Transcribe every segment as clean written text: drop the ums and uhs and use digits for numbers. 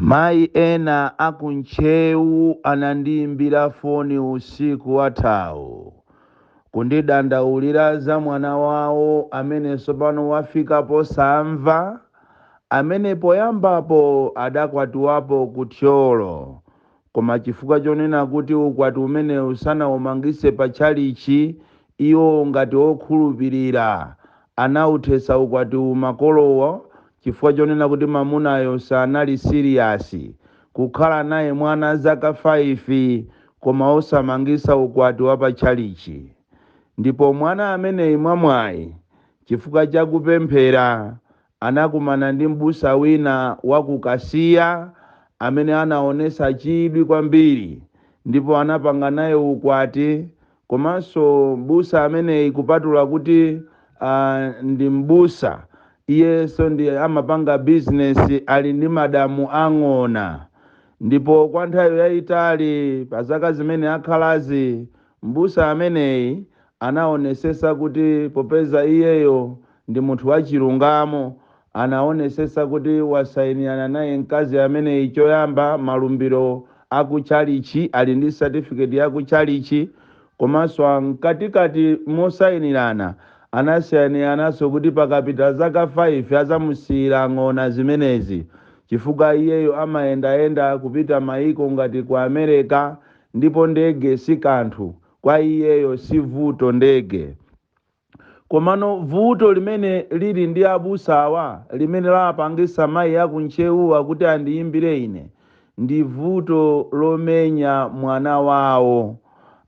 Mayi ena a ku Ntcheu anandiimbira foni usiku wathawu kundidandaulira za mwana wawo amene tsopano wafika posamva, amene poyambapo adakwatiwapo ku Thyolo, koma chifukwa chonena kuti ukwati umenewu sanaumangitse pa tchalitchi, iwo ngati okhulupirira anauthetsa ukwatiwu makolowo chifukwa chonena kuti mamunayo sanali siriyasi kukhala naye mwana zaka 5 koma osamangisa ukwati wa pa tchalitchi. Ndipo mwana ameneyi mwamwayi chifukwa cha kupemphera anakumana ndi m'busa wina wa ku Kasiya amene anaonesa chidwi kwambiri ndipo anapanga naye ukwati. Komanso m'busa ameneyi, kupatula kuti ndi m'busa, iyenso ndi amapanga bizinesi, ali ndi madamu ang'ona. Ndipo kwa nthawi yayitali pa zaka zimene akhalazi, m'busa ameneyi anaonesesa kuti popeza iyeyo ndi munthu wachilungamo, anaonesesa kuti wasainirana naye mkazi ameneyi choyamba malumbiro akutchalichi, ali ndi certificate yakutchalichi. Komanso mkatikati mosainirana, anasainirananso kuti pakapita zaka 5 azamusiyira ng'ona zimenezi, chifukwa iyeyo amayendayenda kupita maiko ngati ku America, ndipo ndege si kanthu kwa iyeyo, si vuto ndege. Komano vuto limene lili ndi abusawa, limene lapangisa mayi aku Ntcheuwa kuti andiyimbire ine, ndi vuto lomenya mwana wawo.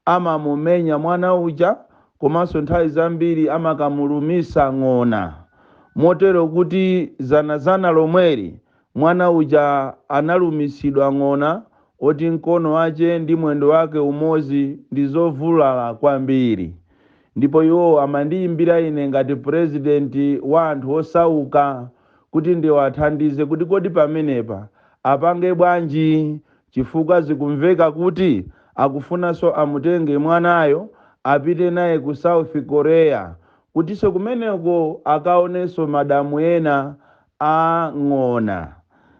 Amamumenya mwana uja, komanso nthawi zambiri amakamulumisa ng'ona, motero kuti zanazana lomweli mwana uja analumisidwa ng'ona oti mkono wace ndi mwendo wake umodzi ndi zovulala kwambiri. Ndipo iwo amandiyimbira ine ngati purezidenti wa anthu osauka kuti ndiwathandize kuti kodi pamenepa apange bwanji, chifukwa zikumveka kuti akufunanso amutenge mwanayo apite naye ku South Korea, kutinso kumeneko akaonenso madamu ena a ng'ona.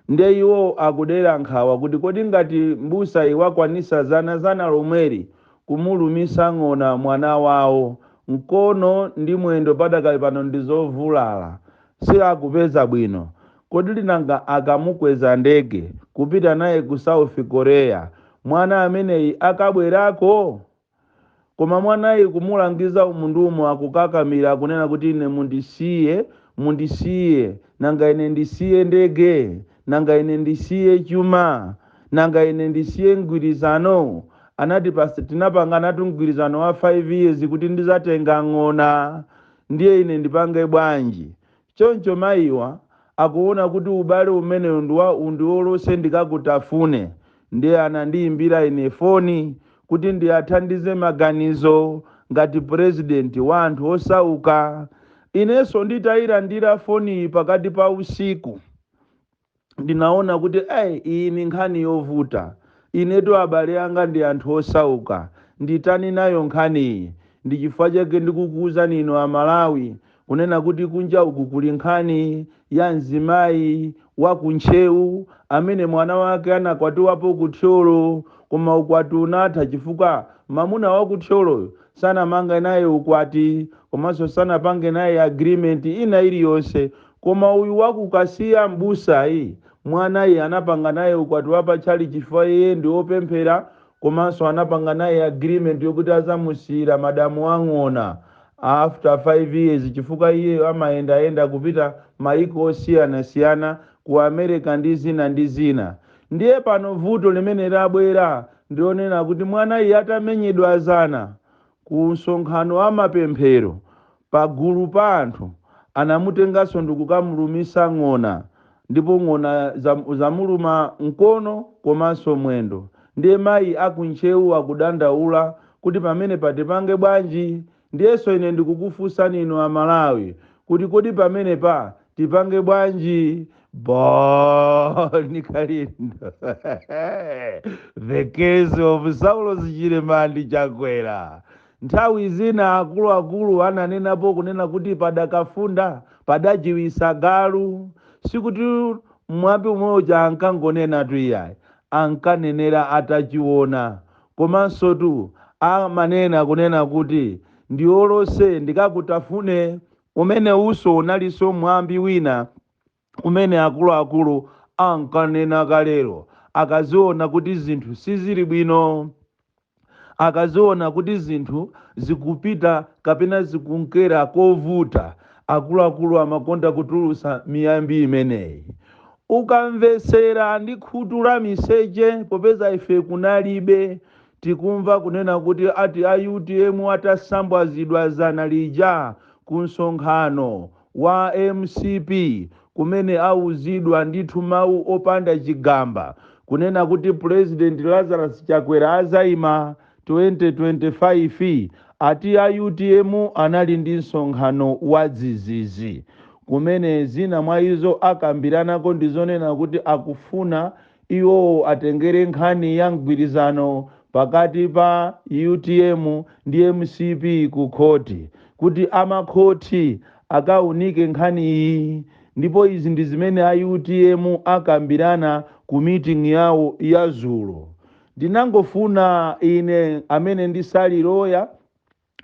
Ndiye iwo akudera nkhawa kuti kodi ngati mbusa iwakwanisa zana zana lomweli kumulumisa ng'ona mwana wawo, mkono ndi mwendo padakali pano ndi zovulala, siakupeza bwino, kodi linanga akamukweza ndege kupita naye ku South Korea, mwana ameneyi akabwerako? Koma mwanayi kumulangiza umu ndi umu, akukakamira kunena kuti ine mundisiye, mundisiye. Nanga ine ndisiye ndege? Nanga ine ndisiye chuma? Nanga ine ndisiye mgwirizano? Anati pasi tinapanganatu mgwirizano wa 5 years kuti ndizatenga ng'ona, ndiye ine ndipange bwanji? Choncho mayiwa akuona kuti ubale umenewu ndiwolose ndikakutafune. Ndiye anandiyimbira ine foni kuti ndiyathandize maganizo ngati purezidenti wa anthu osauka. Inenso nditayilandira foniyi pakati pa usiku, ndinaona kuti ayi, iyi ni nkhani yovuta. Inetu abale anga ndi anthu osauka, nditani nayo nkhaniyi? Ndi chifukwa chake ndikukuwuzani inu Amalawi kunena kuti kunja uku kuli nkhani ya mzimayi wa ku Ntcheu amene mwana wake anakwatiwapo ku Thyolo, koma ukwati unatha chifukwa mamuna wa ku Thyoloyo sanamange naye ukwati, komanso sanapange naye agreement ina iliyonse. Koma uyu wakukasiya mbusayi, mwanayi anapanga naye ukwati wa patchali chifukwa iye ndi wopemphera, komanso anapanga naye agreement yokuti azamusiyira madamu ang'ona after 5 years, chifukwa iyeyo amayendayenda kupita maiko osiyanasiyana ku America ndi zina ndi zina. Ndiye pano vuto limene labwera ndionena kuti mwanayi atamenyedwa zana ku msonkhano wa mapemphero pagulu pa anthu, anamutenganso ndikukamulumisa ng'ona, ndipo ng'ona zamuluma mkono komanso mwendo. Ndiye mayi aku Ntcheu akudandaula kuti pamene patipange bwanji? Ndiyenso ine ndikukufunsani inu Amalawi kuti kodi pamene pa tipange bwanji? Bon Kalindo, the case of Saulos Chilima ndi Chakwera. Nthawi zina akuluakulu ananenapo kunena kuti padakafunda padajiwisa galu. Sikuti Mwambi umwe uja ankangonenatu iyayi, ankanenera atachiona. Komanso tu amanena kunena kuti ndiolose ndikakutafune. Umene uso unalinso mwambi wina umene akuluakulu ankanena kalero akaziona kuti zinthu sizili bwino, akaziona kuti zinthu zikupita kapena zikunkera kovuta. Akuluakulu amakonda kutulusa miyambi imeneyi. Ukamvesera ndi khutu la miseche, popeza ife kunalibe, tikumva kunena kuti ati a UTM atasambwazidwa zana lija ku msonkhano wa MCP, kumene auzidwa ndithu mawu opanda chigamba kunena kuti President Lazarus Chakwera azayima 2025, ati a UTM anali ndi msonkhano wa dzidzidzi kumene zina mwa izo akambiranako ndizonena kuti akufuna iwowo atengere nkhani ya mgwirizano pakati pa UTM ndi MCP ku khoti, kuti amakhoti akaunike nkhani iyi. Ndipo izi ndi zimene a UTM akambirana ku meeting yawo ya zulo. Ndinangofuna ine amene ndisali loya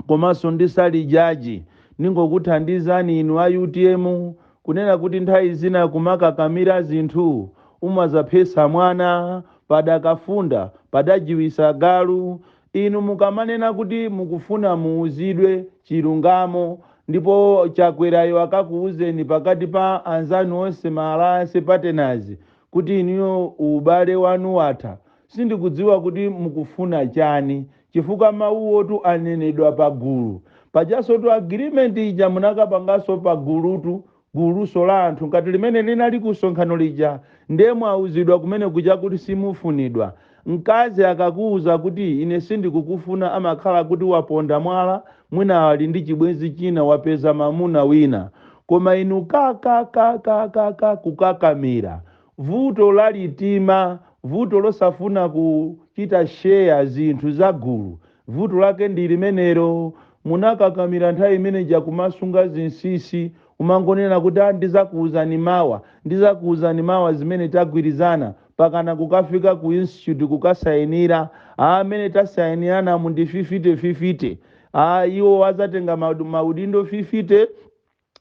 komanso ndisali jaji, ningokuthandizani inu a UTM kunena kuti nthawi zina kumakakamira zinthu umazaphesa mwana. Padakafunda padajiwisa galu. Inu mukamanena kuti mukufuna muuzidwe chilungamo, ndipo Chakwerayo akakuuzeni pakati pa anzanu onse, ma alliance partners, kuti inuyo ubale wanu watha, sindikudziwa kuti mukufuna chani, chifukwa mawuwotu anenedwa pagulu. Pajasotu agreement ija munakapanganso pagulutu, guluso la anthu ngati limene linali kusonkhano lija. Ndiye mwauzidwa kumene kuja kuti simufunidwa. Mkazi akakuuza kuti ine sindikukufuna, amakhala kuti waponda mwala, mwina ali ndi chibwenzi china, wapeza mamuna wina. Koma inu kakakakakaka kukakamira. Vuto lalitima, vuto losafuna kuchita share zinthu za gulu, vuto lake ndi limenelo. Munakakamira nthawi imeneja kumasunga zinsisi, umangonena kuti, "Ah, ndizakuuzani mawa, ndizakuuzani mawa zimene tagwirizana," pakana kukafika ku institute kukasayinira. Amene tasayinirana mu ndi 50-50. Ah, iwo azatenga maudindo 50,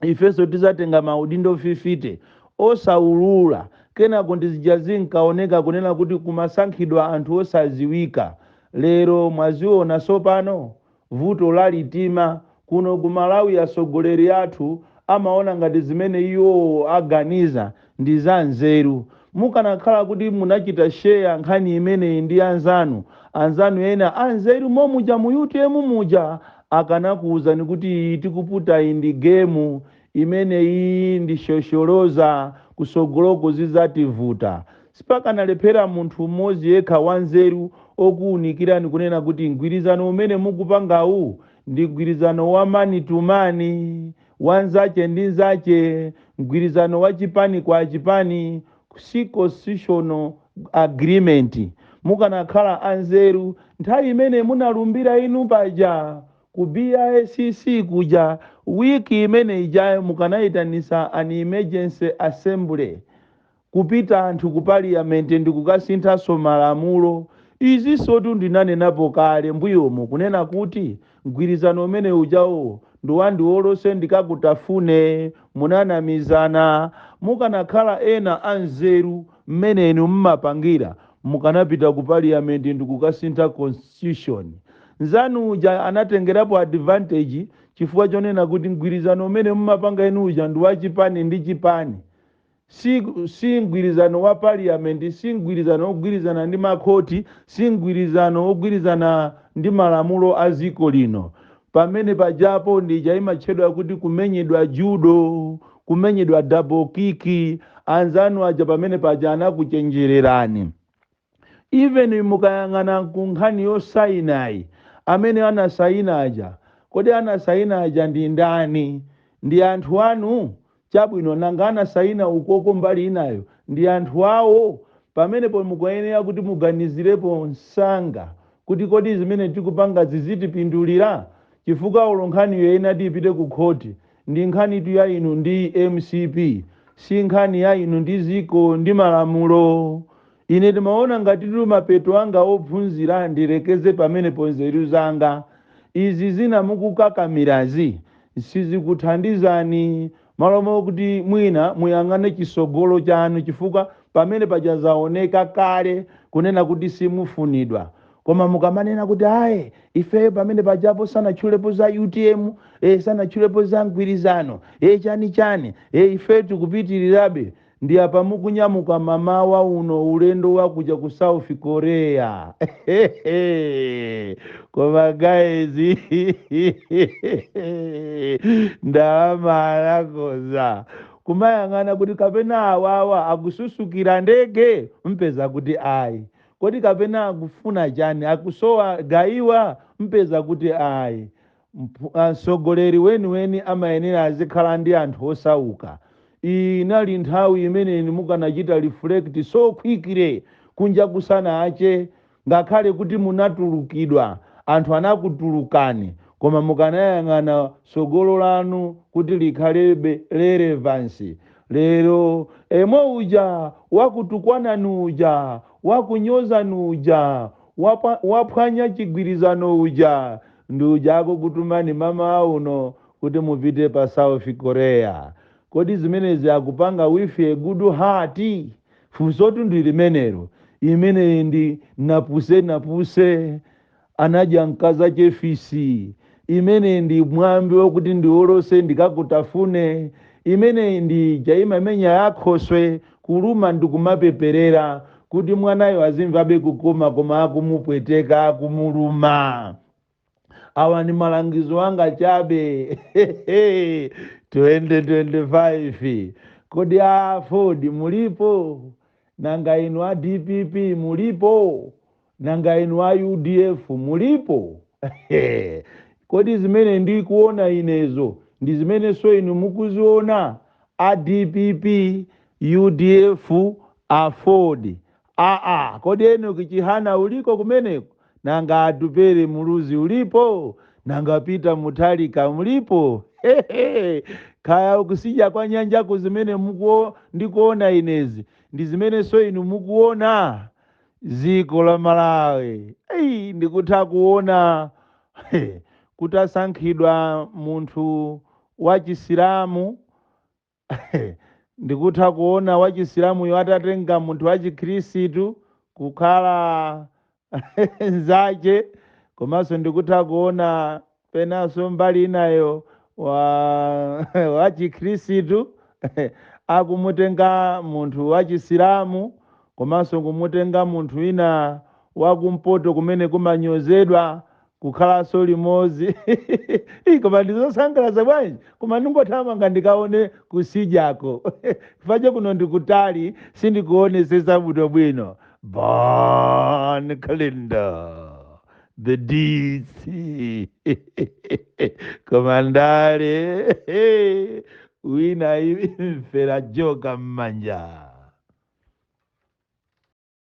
ifenso tizatenga maudindo 50, osaulula. Kenako ndizija zinkaoneka kunena kuti kumasankhidwa anthu osaziwika. Lero mwaziona sopano vuto lalitima kuno ku Malawi. Atsogoleri athu amaona ngati zimene iwo aganiza ndi za nzeru. Mukanakhala kuti munachita share nkhani imeneyi ndi anzanu, anzanu ena anzeru momuja mu UTM muja, akanakuwuzani kuti iyi tikuputa iyi ndi game imene iyi ndi shosholoza, kusogoloko zidzativuta. Sipakanalephera munthu mmodzi yekha wanzeru okuwunikirani kunena kuti mgwirizano umene mukupangawu ndi mgwirizano wa man to man, wanzache ndi nzache, mgwirizano wa chipani kwa chipani, si constitutional agreement. Mukanakhala anzeru nthawi imene munalumbira inu paja ku BICC kuja, wiki imene ijayo mukanayitanisa an emergency assembly, kupita anthu ku parliament ndi kukasinthanso malamulo. Izinso ndinanenapo kale mbuyomo kunena kuti mgwirizano umene ujawo ndiwandiwolose ndikakutafune, munanamizana. Mukanakhala ena anzeru mmene inu mmapangira, mukanapita ku parliament ndi kukasintha constitution. Nzanu uja anatengerapo advantage chifukwa chonena kuti mgwirizano umene mmapanga inu uja ndi wachipani ndi chipani, si mgwirizano wa parliament, si mgwirizano wogwirizana ndi makhoti, si mgwirizano wogwirizana ndi malamulo a dziko lino. Pamene pajapo ndija imatchedwa kuti kumenyedwa judo, kumenyedwa double kick. Anzanu aja pamene paja anakuchenjererani. Even mukayang'ana ku nkhani yosayinayi, amene anasayina aja, kodi anasayina aja ndi ndani? Ndi anthu anu. Chabwino, nanga anasayina ukoko mbali inayo ndi anthu awo? Pamenepo mukuyenera kuti muganizirepo msanga kuti kodi zimene tikupanga zizitipindulira? Chifukwa ulo nkhaniyo inati ipite ku khoti ndi nkhanitu ya inu ndi MCP. Si nkhani ya inu ndi ziko ndi malamulo. Ine ndimaona ngatitu mapeto anga ophunzira ndilekeze pamenepo nzeru zanga. Izi zina mukukakamirazi sizikuthandizani, malo mokuti mwina muyang'ane chisogolo chanu, chifukwa pamene paja zaoneka kale kunena kuti simufunidwa. Koma mukamanena kuti ayi, ifeyo pamene pajapo sanatchulepo za UTM, sanatchulepo za mgwirizano, chani chani, ife tikupitirirabe. Ndi apa mukunyamuka mamawa uno ulendo wakuja ku South Korea. Koma guys, ndalama anakoza kumayang'ana kuti kapena awawa akususukira ndege, mpeza kuti ayi. Kodi kapena akufuna chani? Akusowa gayiwa, mpeza kuti ayi. Mtsogoleri weniweni amayenera azikhala ndi anthu osauka. Iyi inali nthawi imene mukanachita reflect so quickly kunja kusana ache, ngakhale kuti munatulukidwa, anthu anakutulukani, koma mukanayang'ana tsogolo lanu kuti likhalebe relevance. Lero emwe uja wakutukwanani uja, wakunyozani uja, waphwanya chigwirizano uja, ndi uja akukutumani mama uno kuti mupite pa South Korea. Kodi zimenezi akupanga with a good heart? Funsotu ndi limenelo. Imeneyi ndi napuse napuse anadya mkaza chefisi. Imene ndi mwambi wokuti ndiwolose ndikakutafune. Imene ndi jaimamenya yakhoswe kuluma ndikumapeperera kuti mwanayo azimvabe kukoma, koma akumupweteka, akumuluma. Awa ni malangizo anga chabe. 2025, kodi AFORD mulipo? Nanga inu a DPP mulipo? Nanga inu a UDF mulipo? Kodi zimene ndikuona inezo ndi zimenenso inu mukuziona? A DPP, UDF, AFORD, aa, kodi Enoch Chihana uliko kumeneko? Nanga Atupele Muluzi ulipo? Nanga Peter Mutharika mulipo? Kaya ukusija kwa nyanjako, zimene ndikuona inezi ndi zimenenso inu mukuona? Dziko la Malawi. Ei, ndikutha kuona kutasankhidwa munthu wa Chisilamu, ndikutha kuona wachisilamuyo atatenga munthu wa Chikhristu kukhala nzache, komanso ndikutha kuona penanso mbali inayo wa Chikhristu akumutenga munthu wa Chisilamu, komanso kumutenga munthu wina wakumpoto kumene kumanyozedwa kukhalanso limodzi. Koma ndizosangalatsa bwanji! Koma ndingothamanga ndikaone kusijako, fache kuno ndikutali, sindikuonesesa bwinobwino. Bon Kalindo, the DC. Komandale wina imfera joka m'manja.